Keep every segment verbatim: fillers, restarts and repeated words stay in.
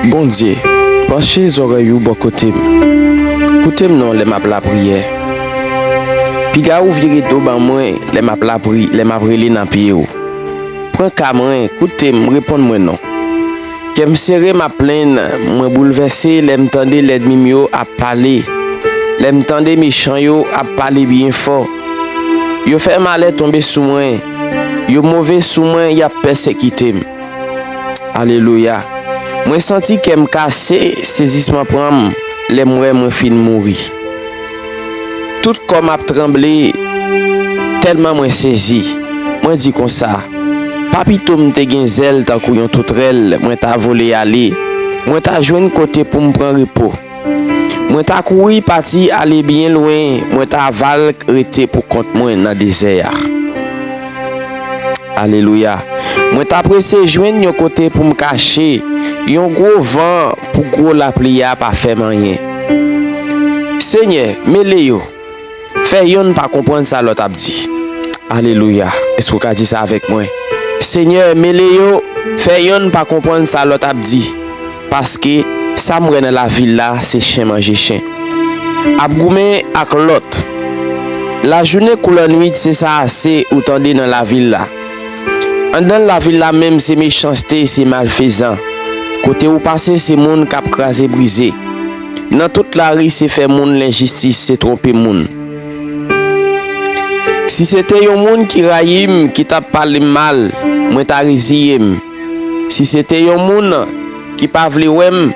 Bondye, panche zòrèy ou bò kote m. Koute m non lè m ap lapriyè. Piga ou vire do ban mwen lè m ap lapri, lè m ap rele nan pye w. Pran ka mwen, koute m, reponn mwen non. Kè m sere, m ap plenn, mwen boulvèse lè m tande lènmi m yo ap pale, lè m tande mechan yo ap pale byen fò. Yo fè malè tonbe sou mwen, yo move sou mwen, y ap pèsekite m. Alelouya. Mwen santi kè m kase, sezisman pran m lè m wè mwen fin mouri. Tout kò m ap tranble, tèlman mwen sezi. Mwen di konsa, pa pito m te gen zèl tankou yon toutrèl, mwen ta vole ale, mwen ta jwenn kote pou m pran repo. Mwen ta kouri pati ale byen lwen, mwen ta va l rete pou kont mwen nan dezè a. Alelouya. Mwen ta prese jwenn yon kote pou m kache, yon gwo van pou gwo lapli a pa fè m anyen. Senyè, mele yo, fè yonn pa konprann sa lòt ap di. Alelouya. Èske w ka di sa avèk mwen? Senyè, mele yo, fè yonn pa konprann sa lòt ap di. Paske sa m wè nan lavil la, se chen manje chen. Ap goumen ak lòt. Lajounen kou lannwit, se sa ase ou tande nan lavil la. Anndan lavil la menm, se mechanste, se malfezan. Kote ou pase, se moun k ap kraze brize. Nan tout lari, se fè moun lenjistis, se twonpe moun. Si se te yon moun ki rayi m, ki t ap pale m mal, mwen ta reziye m. Si se te yon moun ki pa vle wè m,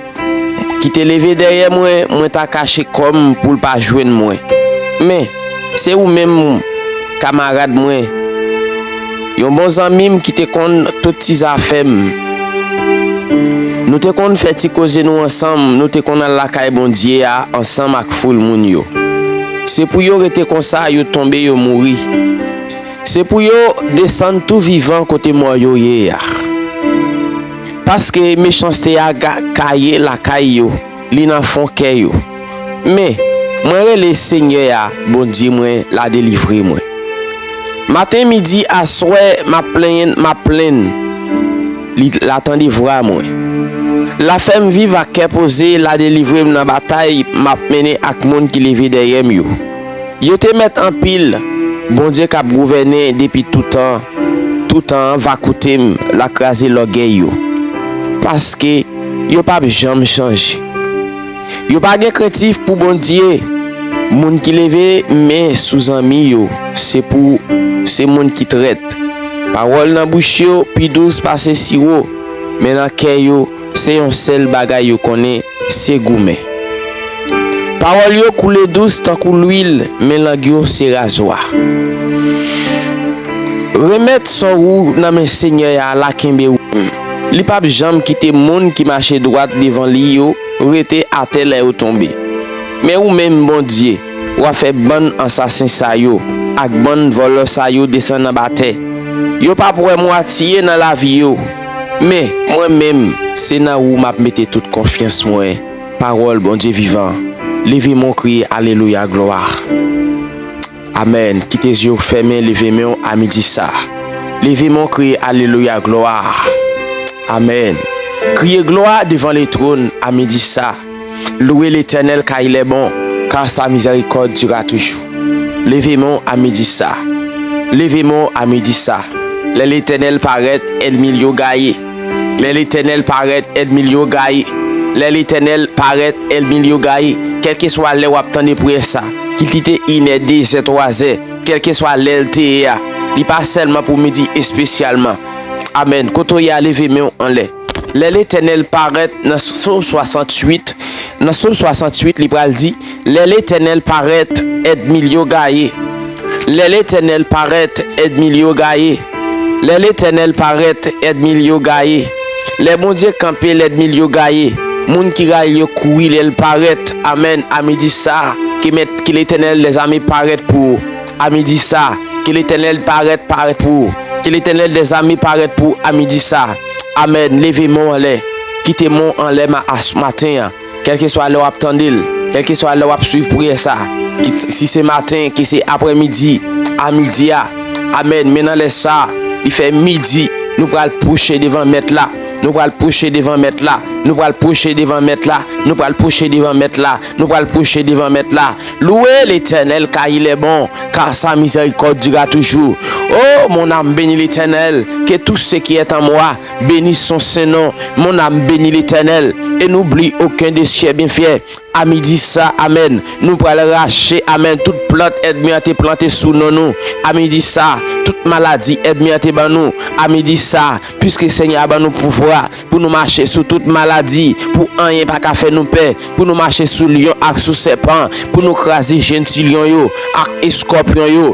ki te leve dèyè mwen, mwen ta kache kò m pou l pa jwenn mwen. Men, se ou menm, kamarad mwen, yon bon zanmi m ki te konn tout ti zafè m. Nou te konn fè ti koze nou ansanm, nou te konn al lakay Bondye a ansanm ak foul moun yo. Se pou yo rete konsa, yo tonbe, yo mouri. Se pou yo desann tou vivan kote mò yo ye a. Paske mechanste a ga-, gaye lakay yo, li nan fon kè yo. Men, mwen rele Senyè a, Bondye mwen, l a delivre mwen. Maten, midi, aswè, m ap plenyen, m ap plenn. Li, l a tande vwa mwen. L a fè m viv ak kè poze, l a delivre m nan batay m ap mennen ak moun ki leve dèyè m yo. Yo te mèt anpil, Bondye k ap gouvènen depi toutan, toutan an va koute m, l a kraze lògèy yo. Paske yo p ap janm chanje. Yo pa gen krentif pou Bondye. Moun ki leve men sou zanmi yo, se pou, se moun ki trèt. Pawòl nan bouch yo pi dous pase siwo, men nan kè yo, se yon sèl bagay yo konnen, se goumen. Pawòl yo koule dous tankou lwil, men lang yo se razwa. Remèt sò ou nan men Senyè a, l a kenbe ou. Li p ap janm kite moun ki mache dwat devan li yo rete atè lè yo tonbe. Men ou menm, Bondye, w a fè bann ansasen sa yo ak bann vòlò sa yo desann anba tè. Yo p ap wè mwatye nan lavi yo. Men, mwen menm, se nan ou m ap mete tout konfyans mwen. Pawòl Bondye vivan. Leve men w, kriye alelouya, glwa. Amèn. Kite zye w fèmen, leve men w a midi sa. Leve men w, kriye alelouya, glwa. Amèn. Criez gloire devant le trône à midi sa. Louez l'Éternel car il est bon, car sa miséricorde dura toujours. Leve men w a midi sa. Leve men w a midi sa. Lè Letènèl parèt, ènmi l yo gaye. Lè Letènèl parèt, ènmi l yo gaye. Lè Letènèl parèt, ènmi l yo gaye. Kèlkeswa lè w ap tande priyè sa, kit li te inè, dezè, twazè, kèlkeswa lè l te ye a, li pa sèlman pou midi espesyalman. Amèn. Kote w ye a, leve men w anlè. Lè Letènèl parèt nan Sòm swasanntuit, nan Sòm swasanntuit, li pral di, lè Letènèl parèt, ènmi l yo gaye. Lè Letènèl parèt, ènmi l yo gaye. Lè Letènèl parèt, ènmi l yo gaye. Lè Bondye kanpe, lènmi l yo gaye. Moun ki rayi l yo kouri lè l parèt. Amèn. A midi sa, ke mèt, ke Letènèl dèzame parèt pou ou. A midi sa, ke Letènèl parèt, parèt pou ou. Ke Letènèl dèzame parèt pou ou a midi sa. Amèn. Leve men w anlè. Kite men w anlè ma-, as-, maten an. Kèlkeswa lè w ap tande l, kèlkeswa lè w ap swiv priyè sa, ki, si se maten, ki se aprèmidi, a midi a. Amèn. Men nan lè sa, li fè midi, nou pral pwoche devan Mèt la. Nou pral pwoche devan Mèt la. Nou pral pwoche devan Mèt la, nou pral pwoche devan Mèt la, nou pral pwoche devan Mèt la. Louez l'Éternel, car il est bon, car sa miséricorde durera toujours. Oh, mon âme, bénis l'Éternel, que tout ce qui est en moi bénisse son saint nom. Mon âme, bénis l'Éternel, et n'oublie aucun de ses bienfaits. A midi sa, amèn, nou pral rache, amèn, tout plant ènmi an te plante sou non nou. A midi sa, tout maladi ènmi an te ban nou. A midi sa, piske Senyè a ban nou pouvwa pou nou mache sou tout maladi, pou anyen pa ka fè nou pè, pou nou mache sou lyon ak sou sèpan, pou nou kraze jenn ti lyon yo ak eskòpyon yo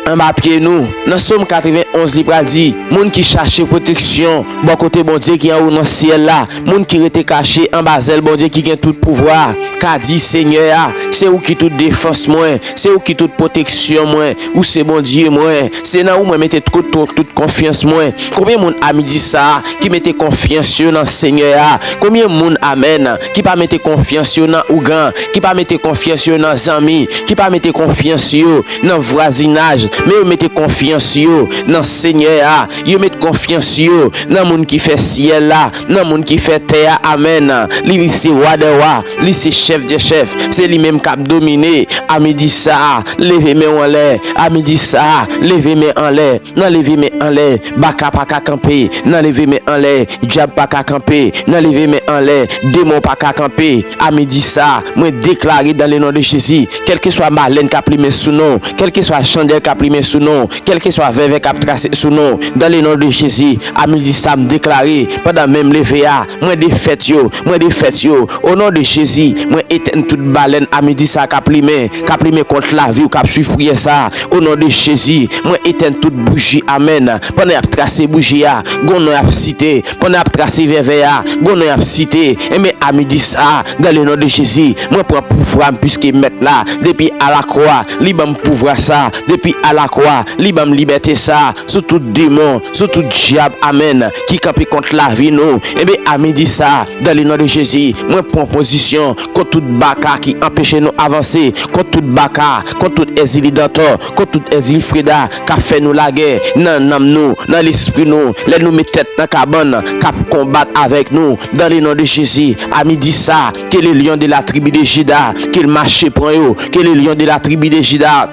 anba pye nou. Nan Sòm katrevenn onz, li pral di, moun ki chache pwoteksyon bò kote Bondye ki anwo nan syèl la, moun ki rete kache anba zèl Bondye ki gen tout pouvwa a, ka di Senyè a, se ou ki tout defans mwen, se ou ki tout pwoteksyon mwen, ou se Bondye mwen, se nan ou mwen mete tout, tout, tout konfyans mwen. Konbyen moun a midi sa a ki mete konfyans yo nan Senyè a? Konbyen moun, amèn, ki pa mete konfyans yo nan ougan, ki pa mete konfyans yo nan zanmi, ki pa mete konfyans yo nan vwazinaj, men yo mete konfyans yo nan Senyè a, yo met konfyans yo nan moun ki fè syèl la, nan moun ki fè tè a, amèn. Li se wa dè wa, li se chèf dè chèf, se li menm k ap domine. A midi sa a, leve men w anlè. A midi sa a, leve men anlè. Nan leve men anlè, baka pa ka kanpe. Nan leve men anlè, dyab pa ka kanpe. Nan leve men anlè, demon pa ka kanpe. A midi sa, mwen deklare dans le nom de Jésus, kèlkeswa balèn k ap limen sou non, kèlkeswa chandèl k ap limen sou non, kèlkeswa vèvè k ap trase sou non, dans le nom de Jésus, a midi sa, m deklare, pandan men m leve a, mwen defèt yo, mwen defèt yo. O non de Jezi, mwen etèn tout balèn a midi sa k ap limen, k ap limen kont lavi w, k ap swiv priyè sa. O non de Jezi, mwen etèn tout bouji, amèn. Pandan y ap trase bouji a, gon non y ap site. Pandan y ap trase vèvè a, gon non y ap site. Enben, a midi sa, dans le nom de Jésus, mwen pran pouvwa m, piske Mèt la, depi alakwa, li ban m pouvwa sa. Depi alakwa, li ban m libète sa sou tout demon, sou tout dyab, amèn, ki kanpe kont lavi nou. Enben, a midi sa, dans le nom de Jésus, mwen pran pozisyon kont tout baka ki anpeche nou avanse, kont tout baka, kont tout Èzili Dantò, kont tout Èzili Freda k ap fè nou lagè nan nanm nou, nan lespri nou, lè nou met tèt nan kabann k ap konbat avèk nou. Dans le nom de Jésus, a midi sa, que le lion de la tribu de Juda, ke l mache pran yo, que le lion de la tribu de Juda,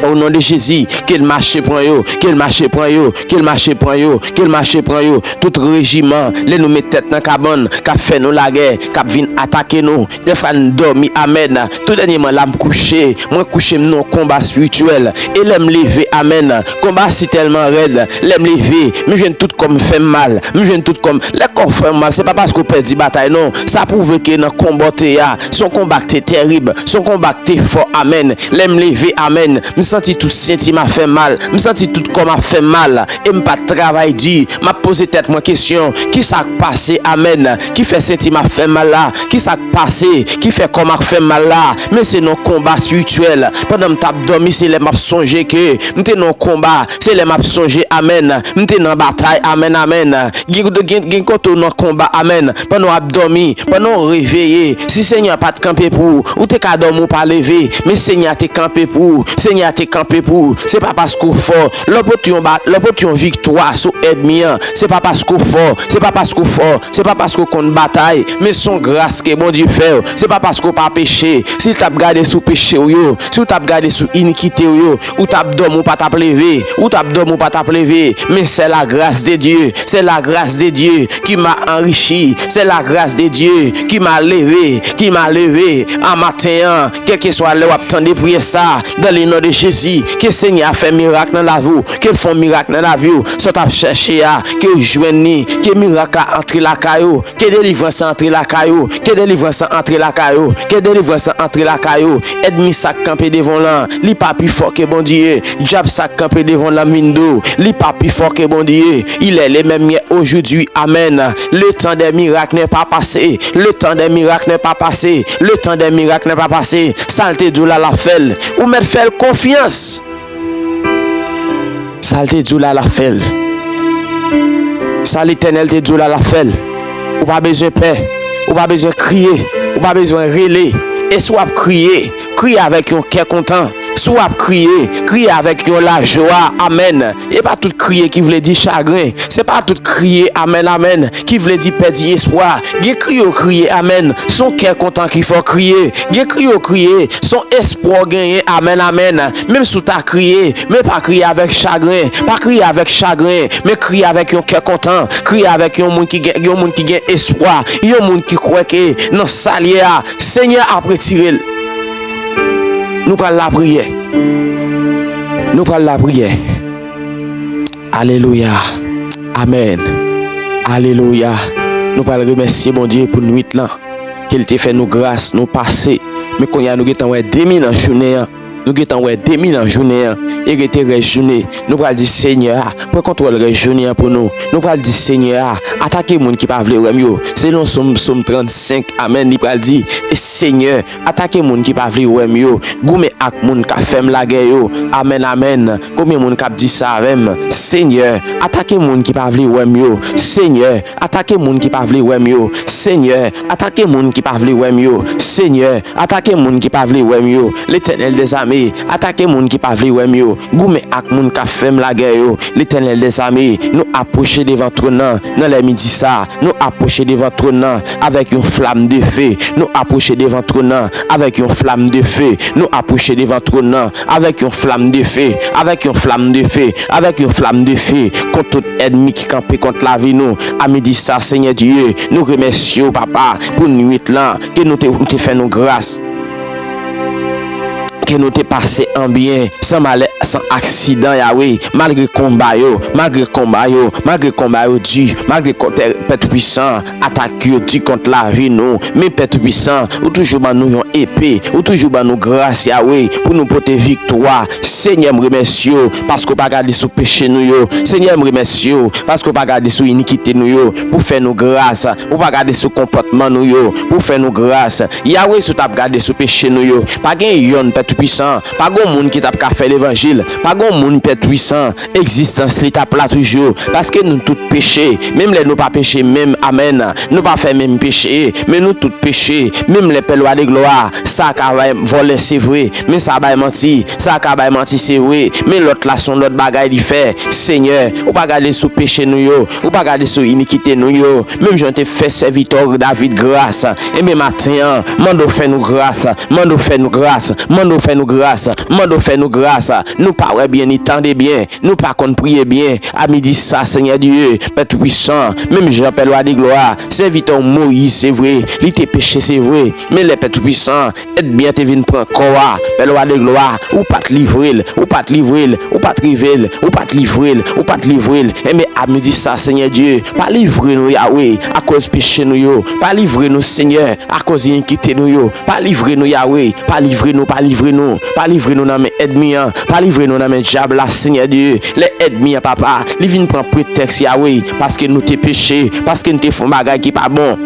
o non de Jezi, ke l mache pran yo, ke l mache pran yo, ke l mache pran yo, ke l mache pran yo. Tout rejiman, lè nou met tèt nan kabann, k ap fè nou lagè, k ap vin atake nou. Dèfwa n dòmi, amèn. Tou dènyèman la, m kouche. Mwen kouche, m nan yon konba espirityèl. E lè m leve, amèn, konba a si tèlman rèd. Lè m leve, m jwenn tout kò m fè m mal. M jwenn tout kò m. Lè kò w fè w mal, se pa paske w pèdi batay, non. Sa pwouve ke nan konba w te ye a, se yon konba ki te tèrib. Se yon konba ki te fò, amèn. Lè m leve, amèn, m santi tout senti m ap fè m mal. M santi tout kò m ap fè m mal. E m pa t travay di. M ap poze tèt mwen kesyon, kisa k pase, amèn, ki fè senti m ap fè m mal la? Kisa k pase ki fè kò m ap fè m mal la? Men se nan konba espirityèl. Pandan m t ap dòmi, se lè m ap sonje ke m te nan yon konba. Se lè m ap sonje, amèn, m te nan batay, amèn, amèn. Gen, gen, gen kote w nan konba, amèn. Pandan w ap dòmi, pandan w reveye, si Senyè a pa t kanpe pou ou, ou te ka dòmi, ou pa leve, men Senyè a te kanpe pou ou. Senyè a te kanpe pou ou. Se pa paske w fò. Lè w pote yon ba-, lè w pote yon viktwa sou ènmi an, se pa paske w fò. Se pa paske w fò. Se pa paske w konn batay. Men se yon gras ke Bondye fè w. Se pa paske w pa peche. Si l t ap gade sou peche w yo, si w t ap gade sou inikite w yo, ou t ap dòmi, ou pa t ap leve. Ou t ap dòmi, ou pa t ap leve. Men c'est la grâce de Dieu. C'est la grâce de Dieu qui m'a enrichi. C'est la grâce de Dieu qui m'a levé, qui m'a levé. An maten an, kèlkeswa lè w ap tande priyè sa, dans le nom de Jésus, ke Senyè a fè mirak nan lavi w, ke l fè yon mirak nan lavi w, sa w t ap chèche a, ke w jwenn li, ke mirak la antre lakay ou, ke delivrans la antre lakay ou, ke delivrans la antre lakay ou, ke delivrans la antre lakay ou. Ènmi sa k kanpe devan w lan, li pa pi fò ke Bondye. Dyab sa k kanpe devan w lan, m vin di w, li pa pi fò ke Bondye. Il est le même hier, aujourd'hui, amen. Le temps des miracles n'est pas passé. Le temps des miracles n'est pas passé. Le temps des miracles n'est pas passé. Sa l te di w la, l ap fè l. Ou mèt fè l konfyans. Sa l te di w la, l ap fè l. Sa Letènèl te di w la, l ap fè l. Ou pa bezwen pè. Ou pa bezwen kriye. Ou pa bezwen rele. E si w ap kriye, kriye avèk yon kè kontan. Si w ap kriye, kriye avèk yon lajwa. Amèn. E pa tout kriye ki vle di chagren. Se pa tout kriye, amèn, amèn, ki vle di pèdi espwa. Gen kri yo kriye, amèn, se yon kè kontan ki fè w kriye. Gen kri yo kriye, se yon espwa w genyen, amèn, amèn. Menm si w ta kriye, men pa kriye avèk chagren. Pa kriye avèk chagren, men kriye avèk yon kè kontan. Kriye avèk yon moun ki gen, yon moun ki gen espwa. Yon moun ki kwè ke nan sa l ye a, Senyè ap retire l. Nou pral lapriyè. Nou pral lapriyè. Alelouya. Amèn. Alelouya. Nou pral remèsye Bondye pou nwit lan. Ke l te fè nou gras, nou pase. Men kounye a nou gentan wè demi nan jounen an. Nou gentan wè demi nan jounen an. E rete rès jounen. Nou pral di Senyè a, pran kontwòl rès jounen an pou nou. Nou pral di Senyè a, atake moun ki pa vle wè m yo. Selon Sòm, Sòm trannsenk, amèn, li pral di, e Senyè, atake moun ki pa vle wè m yo. Goumen ak moun k ap fè m lagè yo. Amèn, amèn. Konbyen moun k ap di sa avè m? Senyè, atake moun ki pa vle wè m yo. Senyè, atake moun ki pa vle wè m yo. Senyè, atake moun ki pa vle wè m yo. Senyè, atake moun ki pa vle wè m yo. Letènèl dèzame, atake moun ki pa vle wè m yo. Goumen ak moun k ap fè m lagè yo. Letènèl dèzame, nou apwoche devan twòn nan nan lè midi sa. Nou apwoche devan twòn nan avèk yon flam de fe. Nou apwoche devan twòn nan avèk yon flam de fe. Nou apwoche devan twòn nan avèk yon flam de fe. Avèk yon flam de fe. Avèk yon flam de fe kont tout ènmi ki kanpe kont lavi nou. A midi sa, Senyè Dye, nou remèsye w, Papa, pou nwit lan, ke nou te, ou te fè nou gras. Ke nou te pase an byen, san malè, san aksidan, Yawe, malgre konba yo, malgre konba yo, malgre konba yo di, malgre kontè, Pè Toupisan, atak yo di kont lavi nou. Men Pè Toupisan, ou toujou ban nou yon epe, ou toujou ban nou gras, Yawe, pou nou pote viktwa. Senyè, m remèsye w, paske w pa gade sou peche nou yo. Senyè, m remèsye w, paske w pa gade sou inikite nou yo, pou fè nou gras. Ou pa gade sou konpòtman nou yo, pou fè nou gras. Yawe, si w t ap gade sou peche nou yo, pa gen yonn, Pè Toupisan, pa gon moun ki t ap ka fè levanjil, pa gon moun, Pè Toupisan, egzistans li t ap la toujou, paske nou tout peche, menm lè nou pa peche menm, amèn, nou pa fè menm peche, men nou tout peche, menm lè Pè Lwa de Glwa, sa ka bay vòlè, se vre, men sa bay manti, sa ka bay manti, se vre, men lòt la se yon lòt bagay li fè. Senyè, ou pa gade sou peche nou yo, ou pa gade sou inikite nou yo, menm jan w te fè sèvitè w David gras, enben maten an, mande w fè nou gras, mande w fè nou gras, mande w fè nou gras, mande w fè nou gras. Nou pa wè byen ni tande byen, nou pa konn priye byen. A midi sa, Senyè Dye, Pè Toupisan, menm jan Pè Lwa de Glwa, sèvitè w Moyiz, se vre, li te peche, se vre, men lè Pè Toupisan, ènmi an te vin pran kò a, Pè Lwa de Glwa, ou pa t livre l, ou pa t livre l, ou pa t rive l, ou pa t livre l, ou pa t livre l. Enben, a midi sa, Senyè Dye, pa livre nou, Yawe, akòz peche nou yo. Pa livre nou, Senyè, akòz inikite nou yo. Pa livre nou, Yawe. Pa livre nou, pa livre nou. Pa livre nou nan men ènmi an. Pa livre nou nan men dyab la, Senyè Dye. Lè ènmi an, Papa, li vin pran pretèks, Yawe, paske nou te peche, paske n te fè yon bagay ki pa bon.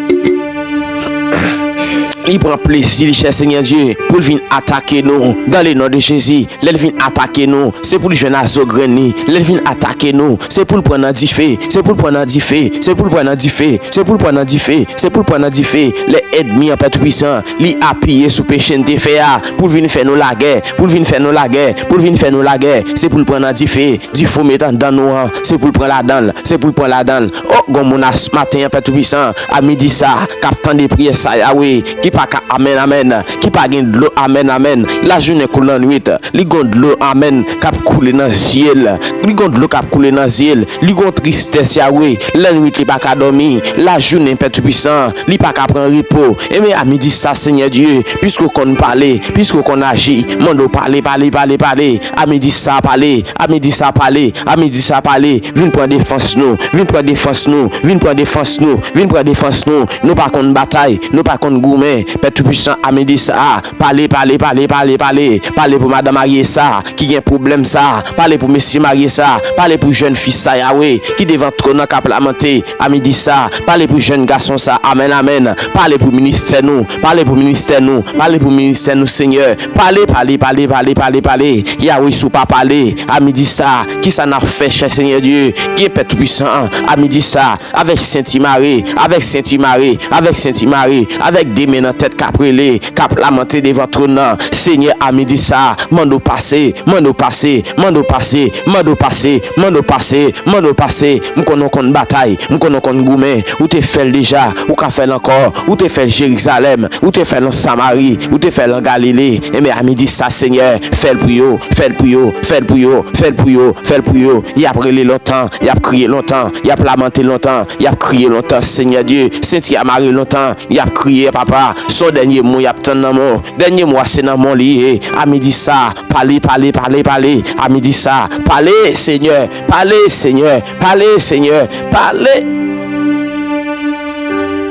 Li pran plezi li, chè Senyè Dye, pou l vin atake nou, dans le nom de Jésus. Lè l vin atake nou, se pou l jwenn a zo grenn li. Lè l vin atake nou, se pou l pran nan dife, se pou l pran nan dife, se pou l pran nan dife, se pou l pran nan dife, se pou l pran nan dife. Lè ènmi an, Pè Toupisan, li apiye sou peche n te fè a, pou l vin fè nou lagè, pou l vin fè nou lagè, pou l vin fè nou lagè, se pou l pran nan dife. Dife w met anndan nou an, se pou l pran ladan l, se pou l pran ladan l. O, gon moun a s-, maten an, Pè Toupisan, a midi sa, k ap tande priyè sa, Yawe, ki pa ka amèn, amèn, ki pa gen dlo, amèn, amèn. Lajounen kou lannwit, li gon dlo, amèn, k ap koule nan zye l. Li gon dlo k ap koule nan zye l. Li gon tristès, Yawe. Lannwit, li pa ka dòmi. Lajounen, Pè Toupisan, li pa ka pran repo. Enben, a midi sa, Senyè Dye, piske w konn pale, piske w konn aji, mande w pale, pale, pale, pale. A midi sa, pale. A midi sa, pale. A midi sa, pale. Vin pran defans nou. Vin pran defans nou. Vin pran defans nou. Vin pran defans nou. Nou pa konn batay. Nou pa konn goumen. Pè Toupisan, a midi sa, pale, pale, pale, pale, pale. Pale pou madanm marye sa ki gen pwoblèm sa. Pale pou mesye marye sa. Pale pou jèn fi sa, Yawe, ki devan twòn nan k ap lamante. A midi sa, pale pou jèn gason sa. Amèn, amèn. Pale pou ministè nou. Pale pou ministè nou. Pale pou ministè nou, Senyè. Pale, pale, pale, pale, pale, pale. Yawe, si w pa pale, a midi sa, kisa n ap fè, chè Senyè Dye? Gen Pè Toupisan an, a midi sa, avèk senti mare, avèk senti mare, avèk senti mare, avèk de men nan tèt k ap rele, k ap lamante devan twòn nan. Senyè, a midi sa, mande w pase, mande w pase, mande w pase, mande w pase, mande w pase, mande w pase. M konnen w konn batay, m konnen w konn goumen. Ou te fè l deja, ou ka fè l ankò. Ou te fè l Jerizalèm, ou te fè l an Samari, ou te fè l an Galile. Enben, a midi sa, Senyè, fè l pou yo, fè l pou yo, fè l pou yo, fè l pou yo, fè l pou yo. Y ap rele lontan, y ap kriye lontan, y ap lamante lontan, y ap kriye lontan, Senyè Dye. Senti a mare lontan, y ap kriye, papa. Se yon dènye mo y ap tann nan men w. Dènye mo a se nan men w li ye. A midi sa, pale, pale, pale, pale. A midi sa, pale, Senyè, pale, Senyè, pale, Senyè, pale.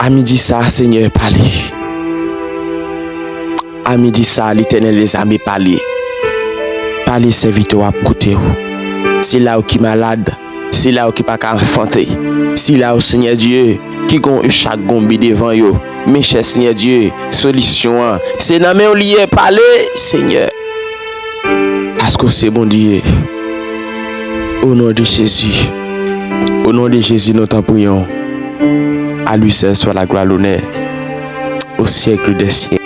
A midi sa, Senyè, pale. A midi sa, Letènèl dèzame, pale. Pale, sèvitè w ap koute w. Sila yo ki malad, sila yo ki pa ka anfante, sila yo, Senyè Dye, ki gon echak gonbi devan yo, men chè, Senyè Dye, solisyon an, se nan men w li ye, pale, Senyè. Paske w se Bondye. O non de Jezi. O non de Jezi, nou tanpri w. A lui seul soit la gloire, l'honneur, au siècle des siècles.